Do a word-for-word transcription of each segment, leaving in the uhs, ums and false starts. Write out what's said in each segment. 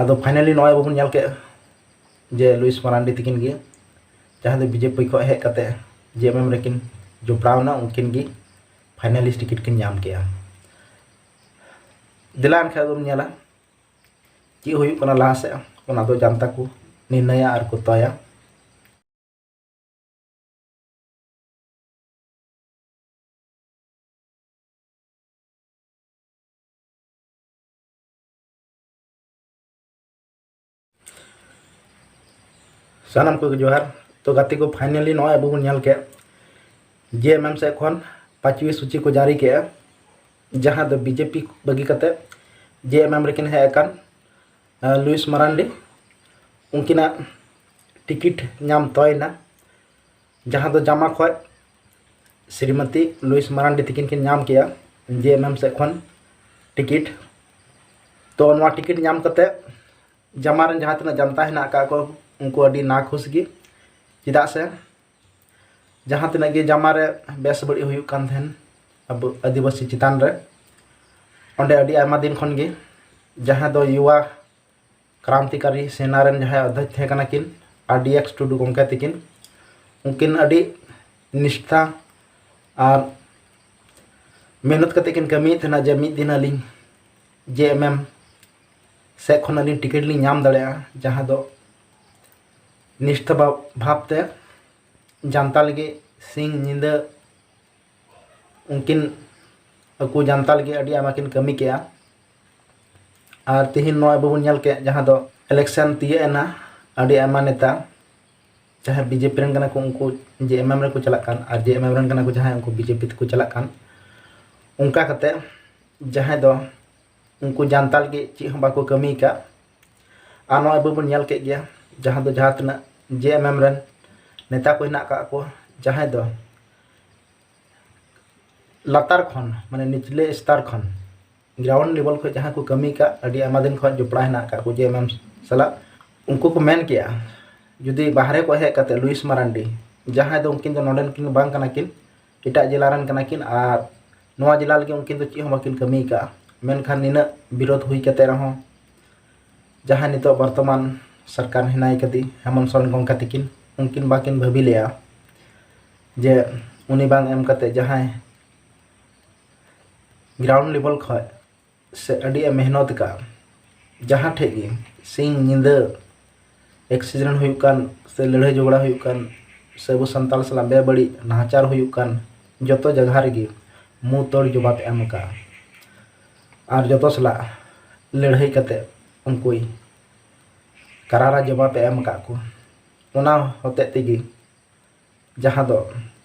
ᱟᱫᱚ finally ᱱᱚᱜᱼᱚᱭ ᱟᱵᱚ ᱵᱚᱱ ᱧᱮᱞ ᱠᱮᱫ ᱡᱮ ᱞᱩᱭᱤᱥ ᱢᱟᱨᱟᱱᱰᱤ ᱛᱤᱠᱤᱱ ᱜᱮ, ᱡᱟᱦᱟᱸ ᱫᱚ ᱵᱤᱡᱮᱯᱤ ᱠᱷᱚᱱ ᱦᱮᱡ ᱠᱟᱛᱮ ᱡᱮ ᱮᱢ ᱮᱢ ᱨᱮᱠᱤᱱ ᱡᱚᱯᱲᱟᱣ ᱮᱱᱟ, ᱩᱱᱠᱤᱱ ᱜᱮ finalist ᱴᱤᱠᱤᱴ ᱠᱤᱱ ᱧᱟᱢ ᱠᱮᱜᱼᱟ᱾ ᱫᱮᱞᱟ ᱮᱱᱠᱷᱟᱱ ᱵᱚᱱ ᱧᱮᱞᱟ ᱪᱮᱫ ᱦᱩᱭᱩᱜ ᱠᱟᱱᱟ ᱞᱟᱦᱟ ᱥᱮᱫ, ᱚᱱᱟ ᱫᱚ ᱡᱟᱱᱛᱟ ᱠᱚ ᱱᱤᱨᱱᱟᱭᱟ ᱟᱨ ᱠᱚ ᱛᱚᱭᱟ᱾ ᱥᱟᱱᱟᱢ ᱠᱚᱜᱮ ᱡᱚᱦᱟᱨ᱾ ᱛᱚ ᱜᱟᱛᱮ ᱠᱚ, finally ᱱᱚᱜᱼᱚᱭ ᱟᱵᱚ ᱵᱚᱱ ᱧᱮᱞ ᱠᱮᱫ, ᱡᱮ ᱮᱢ ᱮᱢ ᱥᱮᱫ ᱠᱷᱚᱱ ᱯᱟᱸᱪᱣᱤ ᱥᱩᱪᱤ ᱠᱚ ᱡᱟᱹᱨᱤ ᱠᱮᱜᱼᱟ, ᱡᱟᱦᱟᱸ ᱫᱚ ᱵᱤᱡᱮᱯᱤ ᱵᱟᱹᱜᱤ ᱠᱟᱛᱮ ᱡᱮ ᱮᱢ ᱮᱢ ᱨᱮᱠᱤᱱ ᱦᱮᱡ ᱟᱠᱟᱱ, ᱟᱸ, ᱞᱩᱭᱤᱥ ᱢᱟᱨᱟᱱᱰᱤ, ᱩᱱᱠᱤᱱᱟᱜ ᱴᱤᱠᱤᱴ ᱧᱟᱢ ᱛᱚᱭᱮᱱᱟ, ᱡᱟᱦᱟᱸ ᱫᱚ ᱡᱟᱢᱟ ᱠᱷᱚᱱ ᱥᱨᱤᱢᱚᱛᱤ ᱞᱩᱭᱤᱥ ᱢᱟᱨᱟᱱᱰᱤ ᱛᱤᱠᱤᱱ ᱠᱤᱱ ᱧᱟᱢ ᱠᱮᱜᱼᱟ ᱡᱮ ᱮᱢ ᱮᱢ ᱥᱮᱫ ᱠᱷᱚᱱ ᱴᱤᱠᱤᱴ᱾ ᱛᱚ ᱱᱚᱣᱟ ᱴᱤᱠᱤᱴ ᱧᱟᱢ ᱠᱟᱛᱮ ᱡᱟᱢᱟ ᱨᱮᱱ ᱡᱟᱦᱟᱸ ᱛᱤᱱᱟᱹᱜ ᱡᱟᱱᱛᱟ ᱦᱮᱱᱟᱜ ᱟᱠᱟᱫ ᱠᱚ, ᱩᱱᱠᱩ ᱟᱹᱰᱤ ᱱᱟᱠᱷᱩᱥ ᱜᱮ, ᱪᱮᱫᱟᱜ ᱥᱮ ᱡᱟᱦᱟᱸ ᱛᱤᱱᱟᱹᱜ ᱜᱮ ᱡᱟᱢᱟ ᱨᱮ ᱵᱮᱥ ᱵᱟᱹᱲᱤᱡ ᱦᱩᱭᱩᱜ ᱠᱟᱱ ᱛᱟᱦᱮᱱ ᱟᱵᱚ ᱟᱹᱫᱤᱵᱟᱹᱥᱤ ᱪᱮᱛᱟᱱ ᱨᱮ, ᱚᱸᱰᱮ ᱟᱹᱰᱤ ᱟᱭᱢᱟ ᱫᱤᱱ ᱠᱷᱚᱱ ᱜᱮ ᱡᱟᱦᱟᱸ ᱫᱚ ᱭᱩᱣᱟ ᱠᱨᱟᱱᱛᱤᱠᱟᱨᱤ ᱥᱮᱱᱟ ᱨᱮᱱ ᱡᱟᱦᱟᱸᱭ ᱚᱫᱷᱭᱚᱠ ᱛᱟᱦᱮᱸ ᱠᱟᱱᱟ ᱠᱤᱱ, ᱟᱨ ᱰᱤ ᱮᱠᱥ ᱴᱩᱰᱩ ᱜᱚᱢᱠᱮ ᱛᱤᱠᱤᱱ, ᱩᱱᱠᱤᱱ ᱟᱹᱰᱤ ᱱᱤᱥᱴᱷᱟ ᱟᱨ ᱢᱮᱦᱱᱚᱛ ᱠᱟᱛᱮ ᱠᱤᱱ ᱠᱟᱹᱢᱤᱭᱮᱫ ᱛᱟᱦᱮᱱᱟ ᱡᱮ ᱢᱤᱫ ᱫᱤᱱ ᱟᱹᱞᱤᱧ ᱡᱮ ᱮᱢ ᱮᱢ ᱥᱮᱫ ᱠᱷᱚᱱ ᱟᱹᱞᱤᱧ ᱴᱤᱠᱤᱴ ᱞᱤᱧ ᱧᱟᱢ ᱫᱟᱲᱮᱭᱟᱜᱼᱟ, ᱡᱟᱦᱟᱸ ᱫᱚ ᱱᱤᱥᱴᱷᱟ ᱵᱷᱟ-, ᱵᱷᱟᱵᱽ ᱛᱮ ᱡᱟᱱᱛᱟ ᱞᱟᱹᱜᱤᱫ ᱥᱤᱧ ᱧᱤᱫᱟᱹ ᱩᱱᱠᱤᱱ ᱟᱹᱠᱩ ᱡᱟᱱᱛᱟ ᱞᱟᱹᱜᱤᱫ ᱟᱹᱰᱤ ᱟᱭᱢᱟ ᱠᱤᱱ ᱠᱟᱹᱢᱤ ᱠᱮᱜᱼᱟ᱾ ᱟᱨ ᱛᱤᱦᱤᱧ ᱱᱚᱜᱼᱚᱭ ᱵᱚᱱ ᱧᱮᱞ ᱠᱮᱫ, ᱡᱟᱦᱟᱸ ᱫᱚ election ᱛᱤᱭᱟᱹᱜ ᱮᱱᱟ, ᱟᱹᱰᱤ ᱟᱭᱢᱟ ᱱᱮᱛᱟ ᱡᱟᱦᱟᱸᱭ ᱵᱤᱡᱮᱯᱤ ᱨᱮᱱ ᱠᱟᱱᱟ ᱠᱚ, ᱩᱱᱠᱩ ᱡᱮ ᱮᱢ ᱮᱢ ᱨᱮᱠᱚ ᱪᱟᱞᱟᱜ ᱠᱟᱱ, ᱟᱨ ᱡᱮ ᱮᱢ ᱮᱢ ᱨᱮᱱ ᱠᱟᱱᱟ ᱠᱚ ᱡᱟᱦᱟᱸᱭ, ᱩᱱᱠᱩ ᱵᱤᱡᱮᱯᱤ ᱛᱮᱠᱚ ᱪᱟᱞᱟᱜ ᱠᱟᱱ᱾ ᱚᱱᱠᱟ ᱠᱟᱛᱮ ᱡᱟᱦᱟᱸᱭ ᱫᱚ ᱩᱱᱠᱩ ᱡᱟᱱᱛᱟ ᱞᱟᱹᱜᱤᱫ ᱪᱮᱫ ᱦᱚᱸ ᱵᱟᱠᱚ ᱠᱟᱹᱢᱤ ᱟᱠᱟᱫ, ᱟᱨ ᱱᱚᱜᱼᱚᱭ ᱟᱵᱚ ᱵᱚᱱ ᱧᱮᱞ ᱠᱮᱫ ᱜᱮᱭᱟ, ᱡᱟᱦᱟᱸ ᱫᱚ ᱡᱟᱦᱟᱸ ᱛᱤᱱᱟᱹᱜ ᱡᱮ ᱮᱢ ᱮᱢ ᱨᱮᱱ ᱱᱮᱛᱟ ᱠᱚ ᱦᱮᱱᱟᱜ ᱟᱠᱟᱫ ᱠᱚ, ᱡᱟᱦᱟᱸᱭ ᱫᱚ ᱞᱟᱛᱟᱨ ᱠᱷᱚᱱ, ᱢᱟᱱᱮ ᱱᱤᱪᱞᱮ ᱥᱛᱚᱨ ᱠᱷᱚᱱ, ground level ᱠᱷᱚᱱ ᱡᱟᱦᱟᱸ ᱠᱚ ᱠᱟᱹᱢᱤ ᱟᱠᱟᱫ, ᱟᱹᱰᱤ ᱟᱭᱢᱟ ᱫᱤᱱ ᱠᱷᱚᱱ ᱡᱚᱯᱲᱟᱣ ᱦᱮᱱᱟᱜ ᱟᱠᱟᱫ ᱠᱚ ᱡᱮ ᱮᱢ ᱮᱢ ᱥᱟᱞᱟᱜ, ᱩᱱᱠᱩ ᱠᱚ ᱢᱮᱱ ᱠᱮᱜᱼᱟ, ᱡᱩᱫᱤ ᱵᱟᱦᱨᱮ ᱠᱷᱚᱱ ᱦᱮᱡ ᱠᱟᱛᱮ ᱞᱩᱭᱤᱥ ᱢᱟᱨᱟᱱᱰᱤ, ᱡᱟᱦᱟᱸᱭ ᱫᱚ ᱩᱱᱠᱤᱱ ᱫᱚ ᱱᱚᱰᱮᱱ ᱠᱤᱱ ᱵᱟᱝ ᱠᱟᱱᱟ ᱠᱤᱱ, ᱮᱴᱟᱜ ᱡᱮᱞᱟ ᱨᱮᱱ ᱠᱟᱱᱟ ᱠᱤᱱ, ᱟᱨ ᱱᱚᱣᱟ ᱡᱮᱞᱟ ᱞᱟᱹᱜᱤᱫ ᱩᱱᱠᱤᱱ ᱫᱚ ᱪᱮᱫ ᱦᱚᱸ ᱵᱟᱹᱠᱤᱱ ᱠᱟᱹᱢᱤ ᱟᱠᱟᱫᱼᱟ, ᱢᱮᱱᱠᱷᱟᱱ ᱱᱤᱱᱟᱹᱜ ᱵᱤᱨᱳᱫᱷ ᱦᱩᱭ ᱠᱟᱛᱮ ᱨᱮᱦᱚᱸ ᱡᱟᱦᱟᱸᱭ ᱱᱤᱛᱚᱜ ᱵᱚᱨᱛᱚᱢᱟᱱ ᱥᱚᱨᱠᱟᱨ ᱦᱮᱱᱟᱭ ᱠᱟᱫᱮ ᱦᱮᱢᱚᱱᱛ ᱥᱚᱨᱮᱱ ᱜᱚᱢᱠᱮ ᱛᱤᱠᱤᱱ, ᱩᱱᱠᱤᱱ ᱵᱟᱠᱤᱱ ᱵᱷᱟᱹᱵᱤ ᱞᱮᱜᱼᱟ ᱡᱮ ᱩᱱᱤ ᱵᱟᱝ ᱮᱢ ᱠᱟᱛᱮ ᱡᱟᱦᱟᱸᱭ ground level ᱠᱷᱚᱱ ᱥᱮ ᱟᱹᱰᱤ ᱮ ᱢᱮᱦᱱᱚᱛ ᱟᱠᱟᱫ, ᱡᱟᱦᱟᱸ ᱴᱷᱮᱡ ᱜᱮ ᱥᱤᱧ ᱧᱤᱫᱟᱹ accident ᱦᱩᱭᱩᱜ ᱠᱟᱱ ᱥᱮ ᱞᱟᱹᱲᱦᱟᱹᱭ ᱡᱷᱚᱜᱽᱲᱟ ᱦᱩᱭᱩᱜ ᱠᱟᱱ ᱥᱮ ᱟᱵᱚ ᱥᱟᱱᱛᱟᱲ ᱥᱟᱞᱟᱜ ᱵᱮᱵᱟᱹᱲᱤᱡ ᱱᱟᱦᱟᱪᱟᱨ ᱦᱩᱭᱩᱜ ᱠᱟᱱ, ᱡᱚᱛᱚ ᱡᱟᱭᱜᱟ ᱨᱮᱜᱮ ᱢᱩᱸ ᱛᱚᱲ ᱡᱚᱵᱟᱵ ᱮ ᱮᱢ ᱟᱠᱟᱫᱼᱟ᱾ ᱟᱨ ᱡᱚᱛᱚ ᱥᱟᱞᱟᱜ ᱞᱟᱹᱲᱦᱟᱹᱭ ᱠᱟᱛᱮ ᱩᱱᱠᱩᱭ ᱠᱟᱨᱟᱨᱟ ᱡᱚᱵᱟᱵ ᱮ ᱮᱢ ᱟᱠᱟᱫ ᱠᱚ᱾ ᱚᱱᱟ ᱦᱚᱛᱮᱡ ᱛᱮᱜᱮ ᱡᱟᱦᱟᱸ ᱫᱚ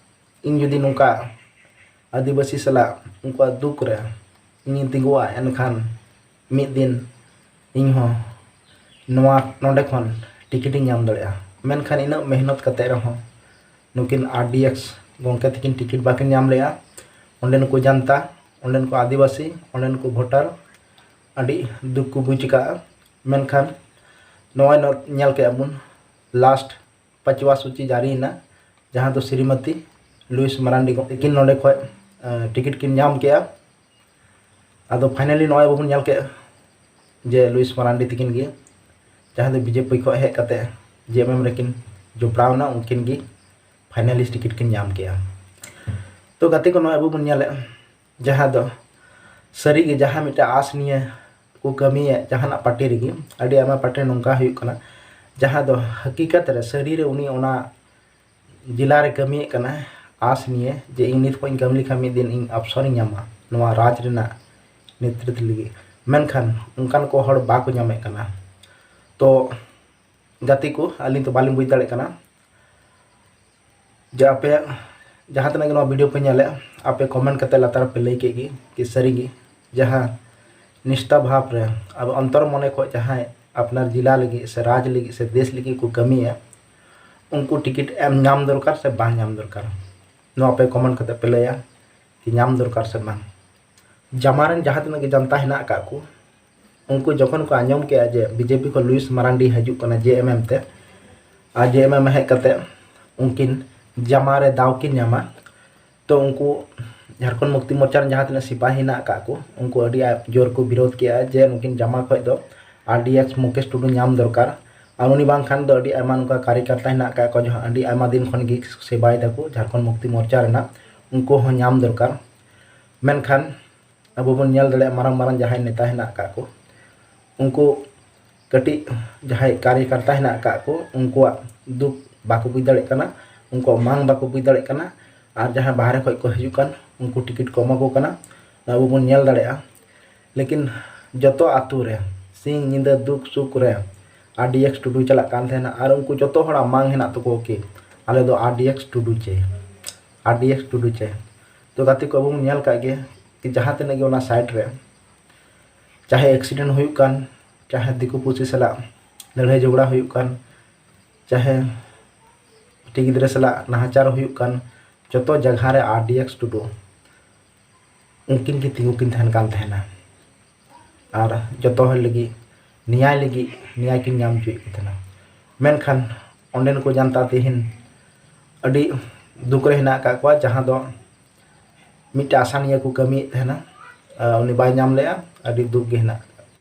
ᱤᱧ ᱡᱩᱫᱤ ᱱᱚᱝᱠᱟ ᱟᱹᱫᱤᱵᱟᱹᱥᱤ ᱥᱟᱞᱟᱜ ᱩᱱᱠᱩᱣᱟᱜ ᱫᱩᱠ ᱨᱮ ᱤᱧᱤᱧ ᱛᱤᱸᱜᱩᱜᱼᱟ, ᱮᱱᱠᱷᱟᱱ ᱢᱤᱫ ᱫᱤᱱ ᱤᱧ ᱦᱚᱸ ᱱᱚᱣᱟ, ᱱᱚᱰᱮ ᱠᱷᱚᱱ ᱴᱤᱠᱤᱴ ᱤᱧ ᱧᱟᱢ ᱫᱟᱲᱮᱭᱟᱜᱼᱟ᱾ ᱢᱮᱱᱠᱷᱟᱱ ᱤᱱᱟᱹᱜ ᱢᱮᱦᱱᱚᱛ ᱠᱟᱛᱮ ᱨᱮᱦᱚᱸ ᱱᱩᱠᱤᱱ ᱟᱨ ᱰᱤ ᱮᱠᱥ ᱜᱚᱢᱠᱮ ᱛᱟᱹᱠᱤᱱ ᱴᱤᱠᱤᱴ ᱵᱟᱹᱠᱤᱱ ᱧᱟᱢ ᱞᱮᱜᱼᱟ᱾ ᱚᱸᱰᱮᱱ ᱠᱚ ᱡᱟᱱᱛᱟ, ᱚᱸᱰᱮᱱ ᱠᱚ ᱟᱹᱫᱤᱵᱟᱹᱥᱤ, ᱚᱸᱰᱮᱱ ᱠᱚ ᱵᱷᱳᱴᱟᱨ ᱟᱹᱰᱤ ᱫᱩᱠ ᱠᱚ ᱵᱩᱡᱽ ᱟᱠᱟᱫᱼᱟ᱾ ᱢᱮᱱᱠᱷᱟᱱ ᱱᱚᱜᱼᱚᱭ ᱱᱚ-, ᱧᱮᱞ ᱠᱮᱜᱼᱟ ᱵᱚᱱ, ᱞᱟᱥᱴ ᱯᱟᱪᱣᱟ ᱥᱩᱪᱤ ᱡᱟᱹᱨᱤᱭᱮᱱᱟ, ᱡᱟᱦᱟᱸ ᱫᱚ ᱥᱨᱤᱢᱚᱛᱤ ᱞᱩᱭᱤᱥ ᱢᱟᱨᱟᱱᱰᱤ ᱜᱚᱢᱠᱮ ᱛᱟᱹᱠᱤᱱ ᱱᱚᱰᱮ ᱠᱷᱚᱱ, ᱮ, ᱴᱤᱠᱤᱴ ᱠᱤᱱ ᱧᱟᱢ ᱠᱮᱜᱼᱟ᱾ ᱟᱫᱚ finally ᱱᱚᱜᱼᱚᱭ ᱵᱟᱵᱚᱱ ᱧᱮᱞ ᱠᱮᱜᱼᱟ ᱡᱮ ᱞᱩᱭᱤᱥ ᱢᱟᱨᱟᱱᱰᱤ ᱛᱟᱹᱠᱤᱱ ᱜᱮ, ᱡᱟᱦᱟᱸ ᱫᱚ ᱵᱤᱡᱮᱯᱤ ᱠᱷᱚᱱ ᱦᱮᱡ ᱠᱟᱛᱮ ᱡᱮ ᱮᱢ ᱮᱢ ᱨᱮᱠᱤᱱ ᱡᱚᱯᱲᱟᱣ ᱮᱱᱟ, ᱩᱱᱠᱤᱱ ᱜᱮ finalist ᱴᱤᱠᱤᱴ ᱠᱤᱱ ᱧᱟᱢ ᱠᱮᱜᱼᱟ᱾ ᱛᱚ ᱜᱟᱛᱮ ᱠᱚ, ᱱᱚᱜᱼᱚᱭ ᱟᱵᱚ ᱵᱚᱱ ᱧᱮᱞᱮᱫ, ᱡᱟᱦᱟᱸ ᱫᱚ ᱥᱟᱹᱨᱤᱜᱮ ᱡᱟᱦᱟᱸ ᱢᱤᱫᱴᱮᱱ ᱟᱸᱥ ᱱᱤᱭᱮ ᱠᱚ ᱠᱟᱹᱢᱤᱭᱮᱫ ᱡᱟᱦᱟᱱᱟᱜ ᱯᱟᱨᱴᱤ ᱨᱮᱜᱮ, ᱟᱹᱰᱤ ᱟᱭᱢᱟ ᱯᱟᱨᱴᱤ ᱱᱚᱝᱠᱟ ᱦᱩᱭᱩᱜ ᱠᱟᱱᱟ, ᱡᱟᱦᱟᱸ ᱫᱚ ᱦᱟᱹᱠᱤᱠᱟᱛ ᱨᱮ ᱥᱟᱹᱨᱤ ᱨᱮ ᱩᱱᱤ ᱚᱱᱟ ᱡᱮᱞᱟ ᱨᱮ ᱠᱟᱹᱢᱤᱭᱮᱫ ᱠᱟᱱᱟ ᱟᱸᱥ ᱱᱤᱭᱮ ᱡᱮ ᱤᱧ ᱱᱤᱛ ᱠᱷᱚᱱ ᱤᱧ ᱠᱟᱹᱢᱤ ᱞᱮᱠᱷᱟᱱ ᱢᱤᱫ ᱫᱤᱱ ᱤᱧ ᱚᱯᱥᱚᱨᱤᱧ ᱧᱟᱢᱟ ᱱᱚᱣᱟ ᱨᱟᱡᱽ ᱨᱮᱱᱟᱜ ᱱᱮᱛᱨᱤᱛᱵ ᱞᱟᱹᱜᱤᱫ᱾ ᱢᱮᱱᱠᱷᱟᱱ ᱚᱱᱠᱟᱱ ᱠᱚ ᱦᱚᱲ ᱵᱟᱠᱚ ᱧᱟᱢᱮᱫ ᱠᱟᱱᱟ᱾ ᱛᱚ ᱜᱟᱛᱮ ᱠᱚ, ᱟᱹᱞᱤᱧ ᱛᱚ ᱵᱟᱹᱞᱤᱧ ᱵᱩᱡᱽ ᱫᱟᱲᱮᱭᱟᱜ ᱠᱟᱱᱟ ᱡᱮ ᱟᱯᱮ ᱡᱟᱦᱟᱸ ᱛᱤᱱᱟᱹᱜ ᱜᱮ ᱱᱚᱣᱟ video ᱯᱮ ᱧᱮᱞᱮᱫ, ᱟᱯᱮ comment ᱠᱟᱛᱮ ᱞᱟᱛᱟᱨ ᱨᱮᱯᱮ ᱞᱟᱹᱭ ᱠᱮᱫ ᱜᱮ ᱠᱤ ᱥᱟᱹᱨᱤ ᱜᱮ ᱡᱟᱦᱟᱸ ᱱᱤᱥᱴᱷᱟ ᱵᱷᱟᱵᱽ ᱨᱮ ᱟᱵᱚ ᱚᱱᱛᱚᱨ ᱢᱚᱱᱮ ᱠᱷᱚᱱ ᱡᱟᱦᱟᱸᱭ ᱟᱯᱱᱟᱨ ᱡᱮᱞᱟ ᱞᱟᱹᱜᱤᱫ ᱥᱮ ᱨᱟᱡᱽ ᱞᱟᱹᱜᱤᱫ ᱥᱮ ᱫᱮᱥ ᱞᱟᱹᱜᱤᱫ ᱠᱚ ᱠᱟᱹᱢᱤᱭᱟ, ᱩᱱᱠᱩ ᱴᱤᱠᱤᱴ ᱮᱢ ᱧᱟᱢ ᱫᱚᱨᱠᱟᱨ ᱥᱮ ᱵᱟᱝ ᱧᱟᱢ ᱫᱚᱨᱠᱟᱨ? ᱱᱚᱣᱟ ᱯᱮ comment ᱠᱟᱛᱮ ᱯᱮ ᱞᱟᱹᱭᱟ ᱠᱤ ᱧᱟᱢ ᱫᱚᱨᱠᱟᱨ ᱥᱮ ᱵᱟᱝ᱾ ᱡᱟᱢᱟ ᱨᱮᱱ ᱡᱟᱦᱟᱸ ᱛᱤᱱᱟᱹᱜ ᱜᱮ ᱡᱟᱱᱛᱟ ᱦᱮᱱᱟᱜ ᱟᱠᱟᱫ ᱠᱚ, ᱩᱱᱠᱩ ᱡᱚᱠᱷᱚᱱ ᱠᱚ ᱟᱸᱡᱚᱢ ᱠᱮᱜᱼᱟ ᱡᱮ ᱵᱤᱡᱮᱯᱤ ᱠᱷᱚᱱ ᱞᱩᱭᱤᱥ ᱢᱟᱨᱟᱱᱰᱤ ᱦᱤᱡᱩᱜ ᱠᱟᱱᱟ ᱡᱮ ᱮᱢ ᱮᱢ ᱛᱮ, ᱟᱨ ᱡᱮ ᱮᱢ ᱮᱢ ᱦᱮᱡ ᱠᱟᱛᱮ ᱩᱱᱠᱤᱱ ᱡᱟᱢᱟ ᱨᱮ ᱫᱟᱣ ᱠᱤᱱ ᱧᱟᱢᱟ, ᱛᱚ ᱩᱱᱠᱩ ᱡᱷᱟᱲᱠᱷᱚᱸᱰ ᱢᱩᱠᱛᱤ ᱢᱳᱨᱪᱟ ᱨᱮᱱ ᱡᱟᱦᱟᱸ ᱛᱤᱱᱟᱹᱜ ᱥᱤᱯᱟᱦᱤ ᱦᱮᱱᱟᱜ ᱟᱠᱟᱫ ᱠᱚ, ᱩᱱᱠᱩ ᱟᱹᱰᱤ ᱟ-, ᱡᱳᱨ ᱠᱚ ᱵᱤᱨᱳᱫᱷ ᱠᱮᱜᱼᱟ ᱡᱮ ᱱᱩᱠᱤᱱ ᱡᱟᱢᱟ ᱠᱷᱚᱱ ᱫᱚ ᱟᱨ ᱰᱤ ᱮᱠᱥ ᱢᱩᱠᱮᱥ ᱴᱩᱰᱩ ᱧᱟᱢ ᱫᱚᱨᱠᱟᱨ᱾ ᱟᱨ ᱩᱱᱤ ᱵᱟᱝᱠᱷᱟᱱ ᱫᱚ ᱟᱹᱰᱤ ᱟᱭᱢᱟ ᱱᱚᱝᱠᱟ ᱠᱟᱨᱤᱠᱟᱨᱛᱟ ᱦᱮᱱᱟᱜ ᱟᱠᱟᱫ ᱠᱚᱣᱟ, ᱡᱟᱦᱟᱸ ᱟᱹᱰᱤ ᱟᱭᱢᱟ ᱫᱤᱱ ᱠᱷᱚᱱ ᱜᱮ ᱥᱮᱵᱟᱭ ᱫᱟᱠᱚ ᱡᱷᱟᱲᱠᱷᱚᱸᱰ ᱢᱩᱠᱛᱤ ᱢᱳᱨᱪᱟ ᱨᱮᱱᱟᱜ, ᱩᱱᱠᱩ ᱦᱚᱸ ᱧᱟᱢ ᱫᱚᱨᱠᱟᱨ᱾ ᱢᱮᱱᱠᱷᱟᱱ ᱟᱵᱚ ᱵᱚᱱ ᱧᱮᱞ ᱫᱟᱲᱮᱭᱟᱜᱼᱟ, ᱢᱟᱨᱟᱝ ᱢᱟᱨᱟᱝ ᱡᱟᱦᱟᱸᱭ ᱱᱮᱛᱟ ᱦᱮᱱᱟᱜ ᱟᱠᱟᱫ ᱠᱚ, ᱩᱱᱠᱩ ᱠᱟᱹᱴᱤᱡ ᱡᱟᱦᱟᱸᱭ ᱠᱟᱨᱭᱚᱠᱟᱨᱛᱟ ᱦᱮᱱᱟᱜ ᱟᱠᱟᱫ ᱠᱚ, ᱩᱱᱠᱩᱣᱟᱜ ᱫᱩᱠ ᱵᱟᱠᱚ ᱵᱩᱡᱽ ᱫᱟᱲᱮᱭᱟᱜ ᱠᱟᱱᱟ, ᱩᱱᱠᱩᱣᱟᱜ ᱢᱟᱝ ᱵᱟᱠᱚ ᱵᱩᱡᱽ ᱫᱟᱲᱮᱭᱟᱜ ᱠᱟᱱᱟ᱾ ᱟᱨ ᱡᱟᱦᱟᱸᱭ ᱵᱟᱦᱨᱮ ᱠᱷᱚᱱ ᱠᱚ ᱦᱤᱡᱩᱜ ᱠᱟᱱ, ᱩᱱᱠᱩ ᱴᱤᱠᱤᱴ ᱠᱚ ᱮᱢᱟ ᱠᱚ ᱠᱟᱱᱟ, ᱟᱵᱚ ᱵᱚᱱ ᱧᱮᱞ ᱫᱟᱲᱮᱭᱟᱜᱼᱟ᱾ ᱞᱮᱠᱤᱱ ᱡᱚᱛᱚ ᱟᱛᱳ ᱨᱮ ᱥᱤᱧ ᱧᱤᱫᱟᱹ ᱫᱩᱠ ᱥᱩᱠ ᱨᱮ ᱟᱨ ᱰᱤ ᱮᱠᱥ ᱴᱩᱰᱩᱭ ᱪᱟᱞᱟᱜ ᱠᱟᱱ ᱛᱟᱦᱮᱱᱟ, ᱟᱨ ᱩᱱᱠᱩ ᱡᱚᱛᱚ ᱦᱚᱲᱟᱜ ᱢᱟᱝ ᱦᱮᱱᱟᱜ ᱛᱟᱠᱚᱣᱟ ᱠᱤ ᱟᱞᱮ ᱫᱚ ᱟᱨ ᱰᱤ ᱮᱠᱥ ᱴᱩᱰᱩ ᱪᱮ, ᱟᱨ ᱰᱤ ᱮᱠᱥ ᱴᱩᱰᱩ ᱪᱮ᱾ ᱛᱚ ᱜᱟᱛᱮ ᱠᱚ, ᱟᱵᱚ ᱵᱚᱱ ᱧᱮᱞ ᱠᱟᱜ ᱜᱮ ᱠᱤ ᱡᱟᱦᱟᱸ ᱛᱤᱱᱟᱹᱜ ᱜᱮ ᱚᱱᱟ ᱥᱟᱭᱤᱰ ᱨᱮ ᱪᱟᱦᱮ ᱮᱠᱥᱤᱰᱮᱱᱴ ᱦᱩᱭᱩᱜ ᱠᱟᱱ, ᱪᱟᱦᱮ ᱫᱤᱠᱩ ᱯᱩᱥᱤ ᱥᱟᱞᱟᱜ ᱞᱟᱹᱲᱦᱟᱹᱭ ᱡᱷᱚᱜᱽᱲᱟ ᱦᱩᱭᱩᱜ ᱠᱟᱱ, ᱪᱟᱦᱮ ᱢᱤᱫᱴᱮᱱ ᱜᱤᱫᱽᱨᱟᱹ ᱥᱟᱞᱟᱜ ᱱᱟᱦᱟᱪᱟᱨ ᱦᱩᱭᱩᱜ ᱠᱟᱱ, ᱡᱚᱛᱚ ᱡᱟᱭᱜᱟ ᱨᱮ ᱟᱨ ᱰᱤ ᱮᱠᱥ ᱴᱩᱰᱩ ᱩᱱᱠᱤᱱ ᱠᱤᱱ ᱛᱤᱸᱜᱩ ᱠᱤᱱ ᱛᱟᱦᱮᱱ ᱠᱟᱱ ᱛᱟᱦᱮᱱᱟ᱾ ᱟᱨ ᱡᱚᱛᱚ ᱦᱚᱲ ᱞᱟᱹᱜᱤᱫ ᱱᱮᱭᱟᱭ ᱞᱟᱹᱜᱤᱫ ᱱᱮᱭᱟᱭ ᱠᱤᱱ ᱧᱟᱢ ᱦᱚᱪᱚᱭᱮᱫ ᱠᱚ ᱛᱟᱦᱮᱱᱟ᱾ ᱢᱮᱱᱠᱷᱟᱱ ᱚᱸᱰᱮᱱ ᱠᱚ ᱡᱟᱱᱛᱟ ᱛᱮᱦᱮᱧ ᱟᱹᱰᱤ ᱫᱩᱠ ᱨᱮ ᱦᱮᱱᱟᱜ ᱟᱠᱟᱫ ᱠᱚᱣᱟ, ᱡᱟᱦᱟᱸ ᱫᱚ ᱢᱤᱫᱴᱮᱱ ᱟᱥᱟ ᱱᱤᱭᱟᱹ ᱠᱚ ᱠᱟᱹᱢᱤᱭᱮᱫ ᱛᱟᱦᱮᱱᱟ, ᱟᱨ ᱩᱱᱤ ᱵᱟᱭ ᱧᱟᱢ ᱞᱮᱫᱼᱟ, ᱟᱹᱰᱤ ᱫᱩᱠ ᱜᱮ ᱦᱮᱱᱟᱜ